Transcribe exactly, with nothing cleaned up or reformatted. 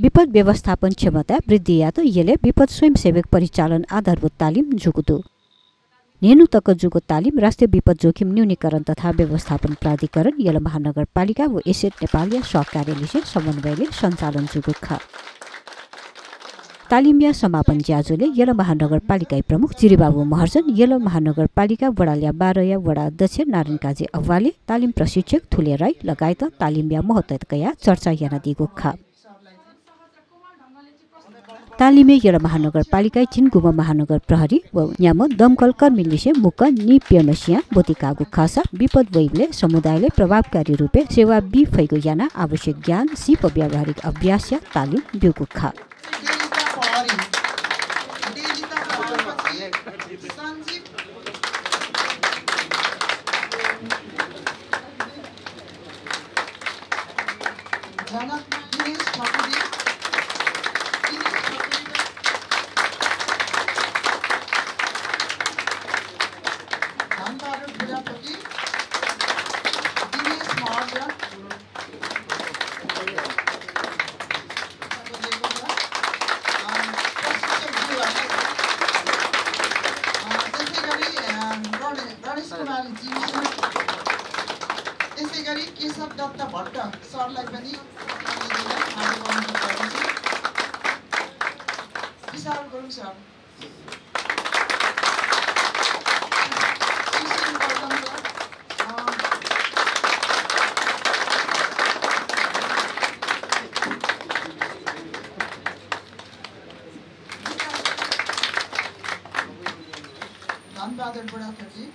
विपद व्यवस्थापन क्षमता वृद्धि यायेत यलय् विपद स्वयंसेवक परिचालन आधारभूत तालिम जूगु दु। न्हय्न्हु तक जूगु तालिम राष्ट्रिय विपद जोखिम न्यूनीकरण तथा व्यवस्थापन प्राधिकरण, यल महानगरपालिका व एसेट नेपालया सहकार्यलिसे समन्वयले सञ्चालन जूगु खः। तालिमया समापन ज्याझ्वलय् यल महानगरपालिकाया प्रमुख जिरिबाबु महर्जन, यल महानगरपालिका वडा ल्याः बाह्रया वडा अध्यक्ष नारायणकाजी अवाले, तालिम प्रशिक्षक थुले राई लगायत तालिमया महत्व कयाः चर्चा यानादीगु खः। तालिमय् यल महानगरपालिकाया झिंगुम्ह महानगर प्रहरी व न्याम्ह दमकल कर्मीलिसे मुक्कं नीप्यम्ह सियां ब्वति काःगु खःसा विपद वइबलय् समुदायलय् प्रभावकारी रूपय् सेवा बी फइगु यानाः आवश्यक ज्ञान, सिप व्यावहारिक अभ्यासया तालिम ब्यूगु खः। जनक दिनेश ठकुरी, दिनेश ठकुरी, धनबहादुर प्रजापति, दिनेश महर्जन, अ, प्रशिक्षक ज्यू, अ, त्यसै गरी, अ, गणे-, गणेश कुमार जी, त्यसै गरी केशव दत्त भट्ट सरलाई पनि विशाल गुरुङ सर। धनबहादुर बुढाथोकी।